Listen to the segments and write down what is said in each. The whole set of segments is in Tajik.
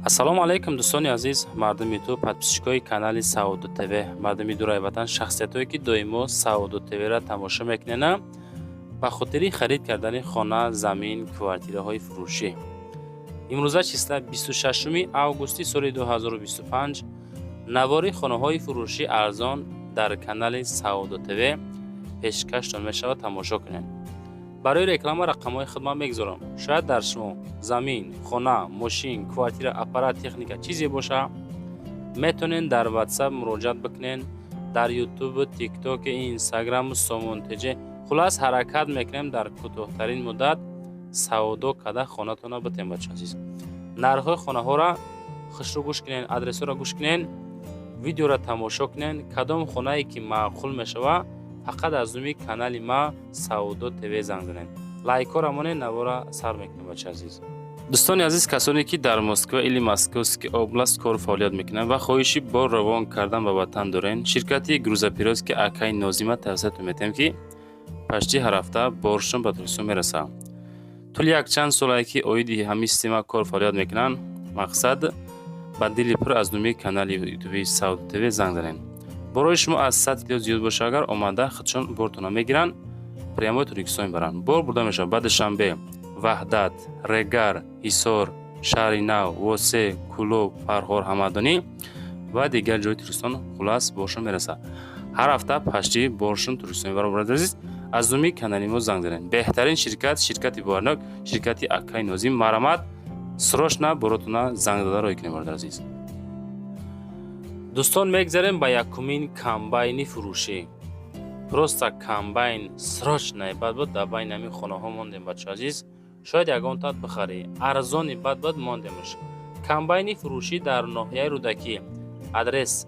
Ассалому алайкум, дӯстони азиз, мардуми ютуб, подписчикои канали Савдо ТВ, мардуми дураи ватан, шахсиятҳое, ки доимо Савдо ТВра тамошо мекунена ба хотири харид кардани хона, замин, квартираҳои фурӯшӣ. Имрӯза числа 26 августи соли 2025, навори хонаҳои фурӯшӣ арзон дар канали Савдо ТВ пешкаштон мешавад, тамошо кунед. Барои реклама рақамҳои хидмат мегузорам. Шояд дар шумо замин, хона, мошин, квартира, аппарат, техника чизе боша, метавонед дар WhatsApp муроҷиат бикунед, дар Ютубу, Тикток, Инстаграму Сомон ТЖ. Хулас, ҳаракат мекунем, дар кӯтоҳтарин муддат савдо карда хонатонро битем. Бача азиз, нархҳои хонаҳоро хушрӯ гӯш кунед, адресҳоро гӯш кунед, видеоро тамошо кунед. Кадом хонае ки маъқул мешавад, фақат аз номи канали ма Савдо ТВ занг занед, лайкҳоро монед. Навора сар мекунем, бача азиз. Дӯстони азиз, касоне ки дар Москва или Московский область кору фаъолият мекунанд ва хоҳиши бор равон кардан ба ватан дорен, ширкати грузоперевозки акаи Нозима тавсиятон метиҳем, ки почти ҳар ҳафта боршон ба Тоҷикистон мерасад. Тӯли якчанд солае ки оиди ҳамин система кор фаъолият мекунанд. Мақсад, ба дили пур аз номи канали ютуби Савдо ТВ занг занед. Борои шумо аз 100 кило зиёд боша агар, омада худшон бортона мегиранд, прямой Тоҷикистон мебаранд. Бор бурда мешавад ба Душанбе, Ваҳдат, Регар, Ҳисор, Шаҳри Нав, Восе, Кӯлоб, Фархор, Ҳамадонӣ ва дигар ҷои Тоҷикистон. Хулас, боршон мерасад, ҳар ҳафта почти боршон Тоҷикистон мебаранд. Бародари азиз, аз номи канали мо занг занед. Беҳтарин ширкат, ширкати боварнок, ширкати акаи Нозим. Марҳамат, срочно боротона занг дода роҳӣ кунед, бародари азиз. Дӯстон, мегзарем ба якумин комбайни фурӯшӣ. Просто комбайн срочно бад буд, дар байни ҳамин хонаҳо мондем. Бачо азиз, шояд ягон таат бихарӣ, арзони бад буд, мондемш. Комбайни фурӯшӣ дар ноҳияи Рӯдакӣ, адрес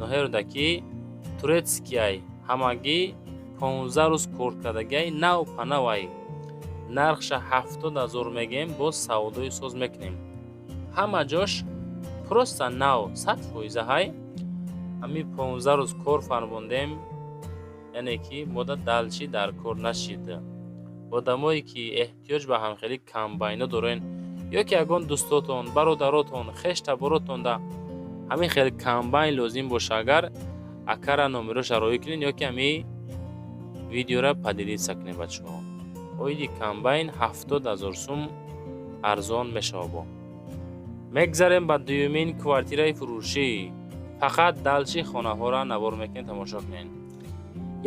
ноҳияи Рӯдакӣ, турецкияй, ҳамагӣ 15 рӯз коркардагиай, нав панавай. Нархша 70 000 мегем, боз савдои соз мекунем. Ҳама ҷош просто нав, 100%-а ҳай. Ҳамин 15 рӯз кор фармондем, яъне ки мода дальше дар кор нашид. Одамое ки эҳтиёҷ ба ҳамхелӣ комбайно дорен ё ки ягон дӯстотон, бародаротон, хештаборотонда ҳамин хел комбайн лозим боша агар, акара номероша роҳӣ кунед ё ки ҳамин видеора поделиться кунед. Бачаҳо, оиди комбайн 70 000 сум арзон мешавад. Бо мегзарем ба дуюмин квартираи фурӯшӣ. Фақат дальше хонаҳоро навор мекунед, тамошо кунед.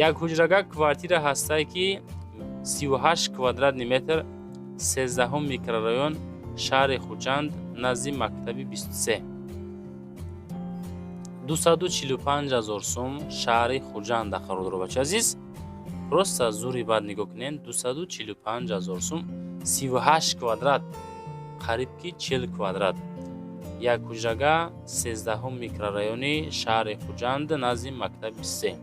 Як ҳуҷрага квартира ҳастае, ки 38 квадратный метр, 13-ум микрорайон, шаҳри Хуҷанд, назди мактаби 23, 245 000 сум. Шаҳри Хуҷанда қарор дорад. Бача азиз, просто зури бад нигоҳ кунед, 245 000 сум, 38 квадрат, қариб ки 40 квадрат, як ҳуҷрага, 13-ум микрорайони шаҳри Хуҷанд, назди мактаби 23.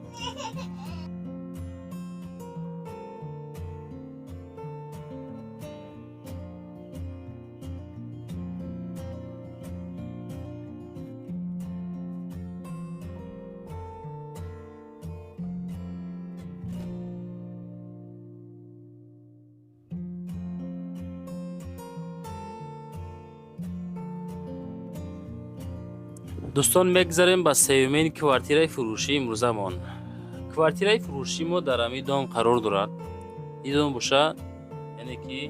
Дӯстон, мегзарем ба сеюмин квартираи фурӯшии имрӯзамон. Квартираи фурӯшии мо дар ҳамин дом қарор дорад. Ин дом боша, яъне ки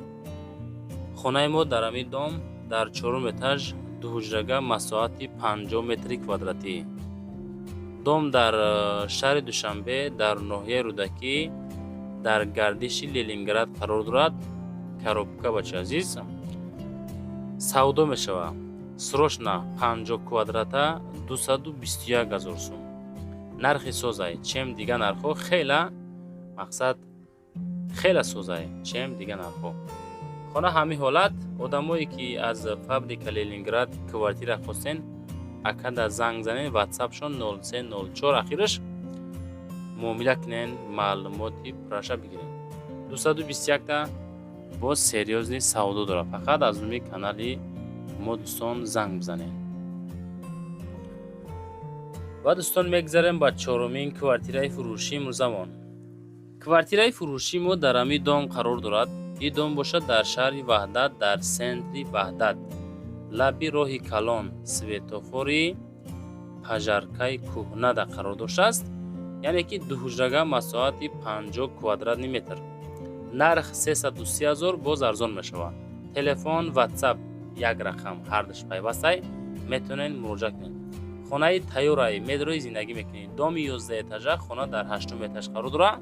хонаи мо дар ҳамин дом, дар чорум этаж, дуҳуҷрага, масоҳати 50 метри квадратӣ. Дом дар шаҳри Душанбе, дар ноҳияи Рӯдакӣ, дар гардиши Ленинград қарор дорад. Коробка, бача азиз, савдо мешавад срочно. 50 квадрата, 221 000 сум. Нархи созай, чем дига нархҳо хела, мақсад, хела созай, чем дига нархҳо. Хона ҳамин ҳолат. Одамое ки аз фабрика Ленинград квартира хостен, акада занг занен, ватсапшон 0304 ахираш, муомила кунен, маълумоти пурраша бигирен. 221-та боз серьёзный савдо дорад. Фақат аз номи канали мо, дӯстон, занг бизанед. Ва, дӯстон, мегзарем ба чорумин квартираи фурӯшии имрӯзамон. Квартираи фурӯшии мо дар ҳамин дом қарор дорад. Ин дом бошад дар шаҳри Ваҳдат, дар центри Ваҳдат. Лаби роҳи калон, светофори пожаркаи кӯҳнада қарор доштааст. Яъне ки дуҳуҷрага, масоҳати 50 квадратный метр, нарх 330 ҳазор, боз арзон мешавад. Телефон, Ватсап як рақам, ҳардуш пайвастай, метавонед муроҷиат кунед. Хонаи тайёрай, медрои зиндагӣ мекунед. Доми 11 этажа, хона дар ҳаштум этаж қарор дорад.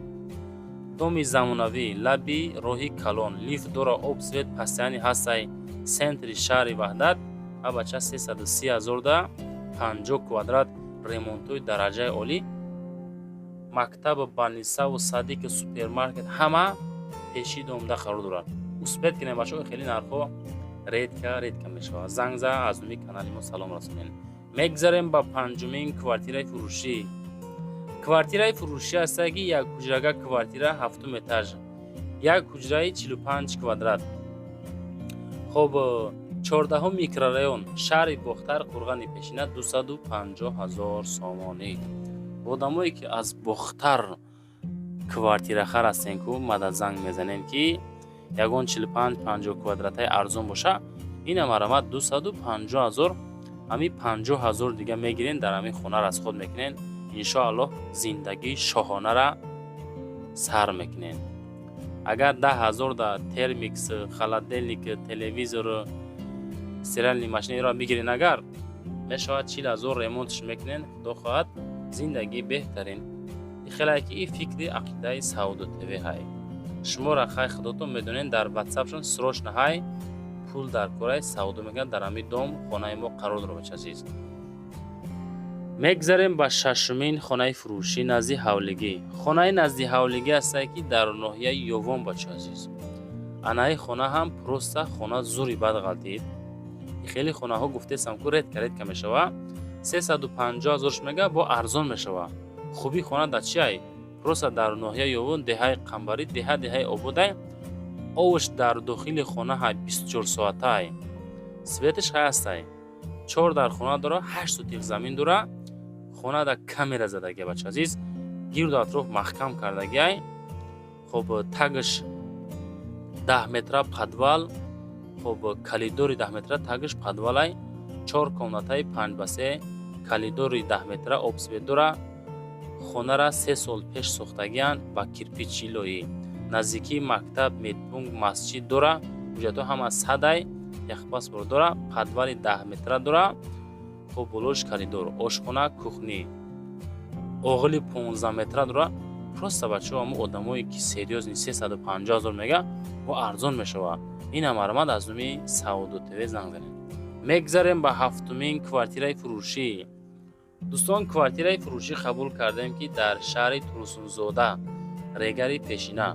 Доми замонавӣ, лаби роҳи калон, лифт дора, об, свет постоянный ҳастай, центри шаҳри Ваҳдат. Ва бача, 330 ҳазорда 50 квадрат, ремонтҳои дараҷаи олӣ, мактабу больницаву садику супермаркет ҳама пеши домда қарор дорад. Успеть кунем, бачаҳо, хеле нархҳо редко редко мешавад. Занг за, аз номи канали мо салом расонем. Мегзарем ба панҷумин квартираи фурӯшӣ. Квартираи фурӯшӣ ҳастае ки як ҳуҷрага квартира, ҳафтум этаж, як ҳуҷраи 45 квадрат. Хоб, 14-ум микрорайон, шаҳри Бохтар, Қурғани Пешина, 250 ҳазор сомонӣ. Одамое ки аз Бохтар квартирахар ҳастем ку, мада занг мезанем, ки ягон 45-50 квадратаи арзон боша. Ина марамат, 250 ҳазор. Ҳами 50 ҳазор дига мегирен, дар ҳамин хона расход мекунен, иншоаллоҳ, зиндагии шоҳонара сар мекунен. Агар 10 ҳазор да термикс, холодильник, телевизор, стиральный машинаро бигирен, агар мешавад, 40 ҳазор ремонтш мекунен, худо хоҳад, зиндагии беҳтарин. Хелае ки и фикри ақидаи Саодо ТВ ҳай. Шуморо хай худотон медонед. Дар Ватсапшон срочно ҳай, пул дар корай, савдо мекунад. Дар ҳамин дом хонаи мо қарор дорад, бача азиз. Мегзарем ба шашумин хонаи фурӯшӣ назди ҳавлигӣ. Хонаи назди ҳавлигӣ ҳастае ки дар ноҳияи Ёвон, бача азиз. Анаи хона ҳам просто хона зури бад ғалтид. Хеле хонаҳо, гуфтесам ку, редко редко мешава. 350 ҳазорш мега, бо арзон мешава. Хубии хона дар чиай? Просто дар ноҳияи Ёвон, деҳаи Қамбарӣ, деҳа деҳаи ободай. Овш дар дохили хона ҳай, 24 соатай, светаш ҳай ҳастай. Чор дар хона дора, 8 сотих замин дора. Хона дар камера задагия, бача азиз, гирду атроф маҳкам кардагиай. Хоб, тагаш 10 метра подвал. Хоб, коридори 10 метра, тагаш подвалай. Чор комнатаи 5 ба 3, коридори 10 метра, об, свет дора. Хонара 3 сол пеш сохтагиянд ба кирпичи лоӣ. Наздикии мактаб, медпункт, масҷид дора. Ҳуҷҷатҳо ҳама садай, техпаспорт дора. Подвали 10 метра дора. Хоб, болош коридор, ошхона, кухня, оғили 15 метра дора. Просто, бачаҳо, ҳамо одамое ки серьёзный, 350 ҳазор мега, бо арзон мешавад. Ина марҳамат, аз номи Саодо ТВ занг занед. Мегзарем ба ҳафтумин квартираи фурӯшӣ. Дӯстон, квартираи фурӯшӣ қабул кардем, ки дар шаҳри Турсунзода, Регари пешина.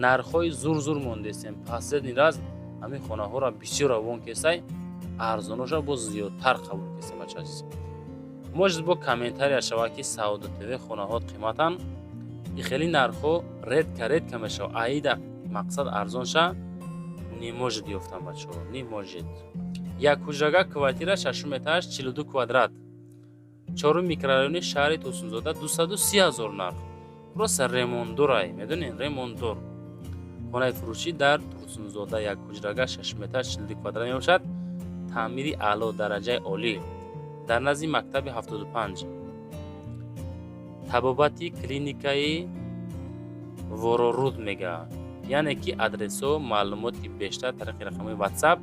Нархҳои зур зур мондестем. Последний раз ҳамин хонаҳоро бисёр равон кесай, арзоноша боз зиёдтар қабул кесем, бача азиз. Может, бо комментария шавад, ки Саодо ТВ хонаҳо қиматан. И хеле нархҳо редко редко мешавад. Аида мақсад арзонша не может ёфтан, бачаҳо, не может. Як ҳуҷрага квартира, шашум этаж, 42 квадрат, чорум микрорайони шаҳри Турсунзода, 230 ҳазор нарх. Просто ремонтдорай, медонед, ремонтдор. Хонаи фурӯшӣ дар Турсунзода, як ҳуҷрага, шашум этаж, 42 квадрат мебошад. Таъмири аъло, дараҷаи олӣ, дар назди мактаби 75, табобати клиникаи Вороруд мега. Яъне ки адресҳо, маълумоти бештар тариқи рақамҳои Ватсап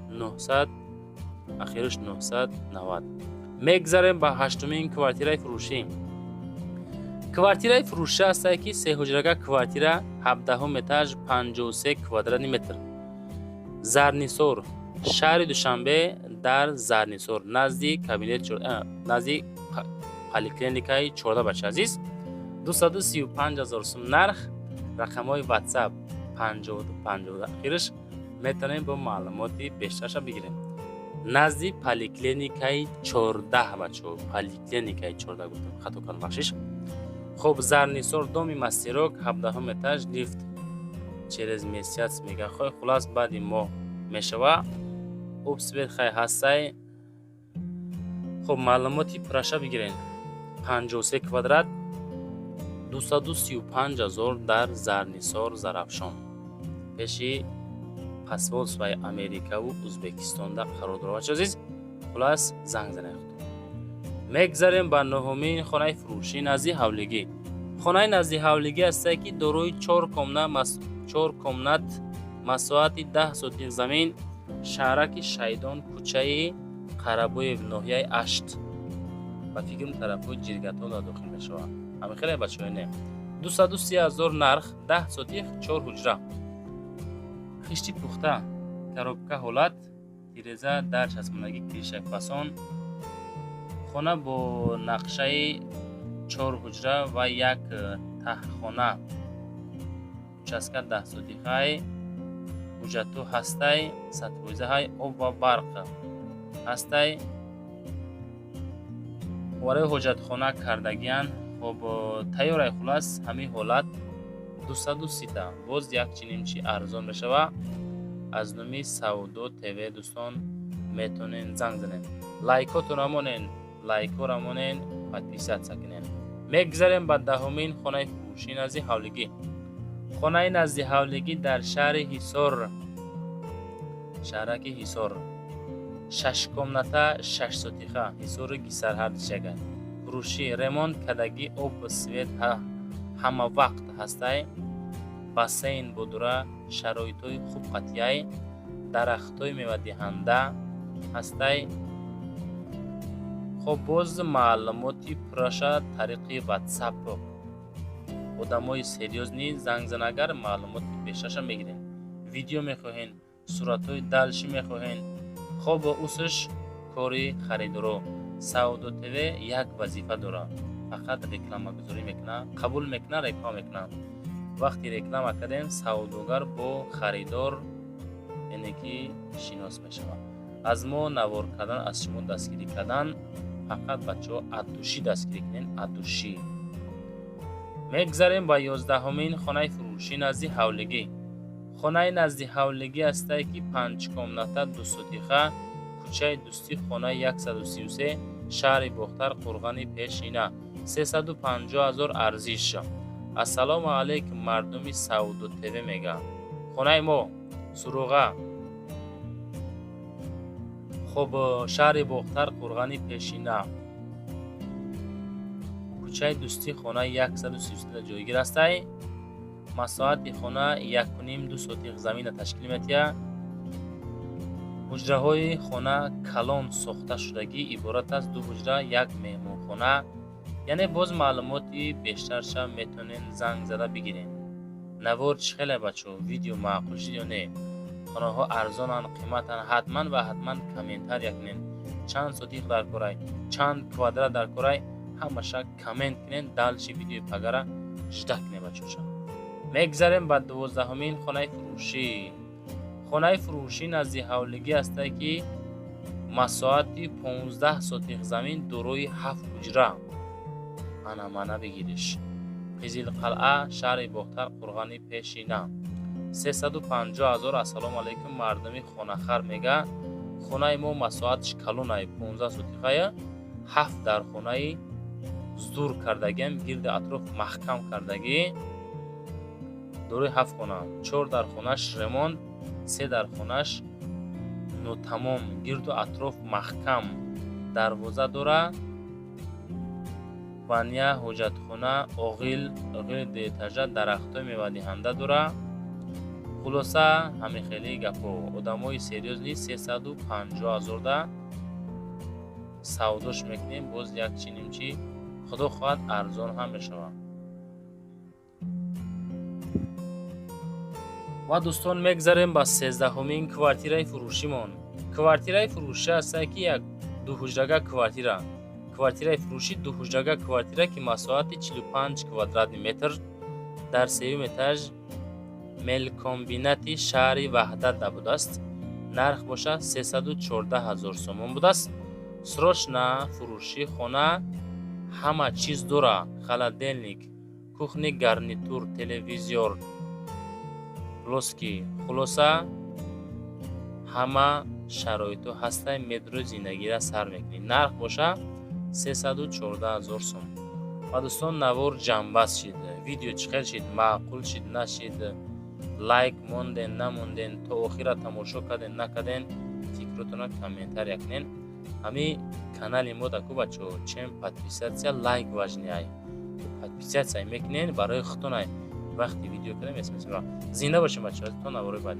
900, ахираш 990. Мегзарем ба ҳаштумин квартираи фурӯшӣ. Квартираи фурӯшӣ ҳастае ки сеҳуҷрага квартира, 17-ум этаж, 53 квадратный метр, Зарнисор, шаҳри Душанбе, дар Зарнисор, назди кабинет, назди поликлиникаи 14, бача азиз, 235 ҳазор сум нарх. Рақамҳои Ватсап 50 ахираш, метавонем бо маълумоти бештарша бигирем. Назди поликлиникаи 14, бачаҳо, поликлиникаи 14 гуфтам, хато кардам, бахшиш. Хоб, Зарнисор, доми Мастерок, 17-ум этаж, лифт через месяц мега. Хой, хулас, баъди моҳ мешава. Об, свет хай ҳастай. Хоб, маълумоти пурраша бигирен. 53 квадрат, 235 ҳазор, дар Зарнисор, Зарафшон, пеши Посольствои Америкаву Узбекистонда қарор дорад. Бачаҳо азиз, хулас, занг занед худтон. Мегзарем ба нуҳумин хонаи фурӯшӣ назди ҳавлигӣ. Хонаи назди ҳавлигӣ ҳастае, ки дорои чор комнат, масоҳати 10 сотих замин, шаҳраки Шайдон, кӯчаи Қарабоев, ноҳияи Ашт. Ба фикрам, тарафҳои Ҷиргатола дохил мешавад. Ҳамин хеле, бачаҳо, не? 230 000 нарх, 10 сотих, чор ҳуҷра, хишти пухта, коробка ҳолат, тиреза, дар часпондагӣ, крыша фасон. Хона бо нақшаи чор ҳуҷра ва як таҳхона, участка 10 сотихай, ҳуҷҷатҳо ҳастай, 100%-ҳай, об ва барқ ҳастай, барои ҳоҷатхона кардагиян. Хоб, тайёрай. Хулас, ҳамин ҳолат 230-та, боз як чинимчи арзон мешава. Аз номи Савдо ТВ, дӯстон, метонен занг занед. Лайкотона монен, лайкора монен, подписаться кунен. Мегзарем ба даҳумин хонаи фурӯшӣ назди ҳавлигӣ. Хонаи назди ҳавлигӣ дар шаҳри Ҳисор, шаҳраки Ҳисор, шашкомната, 6 сотиха, Ҳисору Гисар ҳардишага. Фурӯшӣ, ремонт кардагӣ, об, свет ҳама вақт ҳастай, бассейн бодура, шароитҳои хуб қатъияй, дарахтҳои мевадиҳанда ҳастай. Хоб, боз маълумоти пурраша тариқи Ватсап, одамои серьёзный занг занагар, маълумоти бештарша мегирем. Видео мехоҳен, суратҳои дальше мехоҳен. Хоб, усш кори харидоро. Савдо ТВ як вазифа дорад: фақат рекламагузорӣ мекунад, қабул мекунад, реклама мекунад. Вақти реклама кардем, савдогар бо харидор, яъне ки, шинос мешавад. Аз мо навор кардан, аз шумо дастгирӣ кардан. Фақат, бачаҳо, от души дастгирӣ кунед, от души. Мегзарем ба 11-умин хонаи фурӯшӣ назди ҳавлигӣ. Хонаи назди ҳавлигӣ ҳастае, ки панҷкомната, 2 сотиха, кӯчаи Дӯстӣ, хонаи 133, шаҳри Бохтар, Қурғани Пешина, 350 000 арзиш. Ассалому алайкум, мардуми Савдо ТВ, мегӯям. Хонаи мо суруға. Хоб, шаҳри Бохтар, Қурғани Пешина, кӯчаи Дӯстӣ, хонаи 133 ҷойгир ҳастай. Масоҳати хона 1,5-2 сотиқ замина ташкил медиҳад. Ҳуҷраҳои хона калон сохташудагӣ, иборат аз ду ҳуҷра, як меҳмонхона. Яъне, боз маълумоти бештарша метавонед занг зада бигиред. Навор чӣ хеле, бачаҳо? Видео маъқул шуд ё не? Хонаҳо арзонанд, қиматанд? Ҳатман ва ҳатман комментария кунед. Чанд сотиқ дар корай, чанд квадрат дар корай, ҳамаша коммент кунед. Дальше видеои пагара ждать кунед, бачаҳоша. Мегзарем ба 12-умин хонаи фурӯшӣ. Хонаи фурӯшӣ назди ҳавлигӣ ҳастае, ки масоҳати 15 сотиқ замин, дорои ҳафт ҳуҷра. Ана, мана, бигириш. Қизилқалъа, шаҳри Бохтар, Қурғани Пешина, 350 000. Ассалому алайкум, мардуми хонахар, мега. Хонаи мо масоҳаташ калонай, 15 сотиқая, ҳафт дархонаи зур кардагиам, гирди атроф маҳкам кардагӣ, дорои ҳафт хона, чор дархонаш ремонт, се дархонаш нотамом, гирду атроф маҳкам, дарвоза дора, баня, ҳоҷатхона, оғил, оғили дуэтажа, дарахтҳои мевадиҳанда дора. Хулоса, ҳамин хели гапҳо. Одамои серьёзный, 350 000-да савдош мекунем. Боз як чи нимчи, худо хоҳад, арзон ҳам мешавад. Ва, дӯстон, мегзарем ба 13-ҳумин квартираи фурӯшимон. Квартираи фурӯшӣ ҳастае, ки як дуҳуҷрага квартира, квартираи фурӯшӣ, дуҳуҷрага квартира, ки масоҳати 45 квадратный метр, дар сеюм этаж, мелкомбинати шаҳри Ваҳдат будааст. Нарх бошад 314 000 сомон будааст. Срочно фурӯшӣ. Хона ҳама чиз дора: холодильник, кухонный гарнитур, телевизор плоский. Хулоса, ҳама шароитҳо ҳастай, метрои зиндагира сар мекунӣ. Нарх боша 314 000 сом. Ва, дӯстон, навор ҷамъбаст шид. Видео чӣ хел шид, маъқул шид, нашид? Лайк монден, намонден, то охира тамошо карден, накарден, фикротона комментария кунен. Ҳами канали мо даку, бачаҳо, чем подписаться, лайк важнее. Подписаться мекунен, барои худтонай. Вақти видео кардем, смс. Зинда бошем, бачаҳо, то наворои баъд.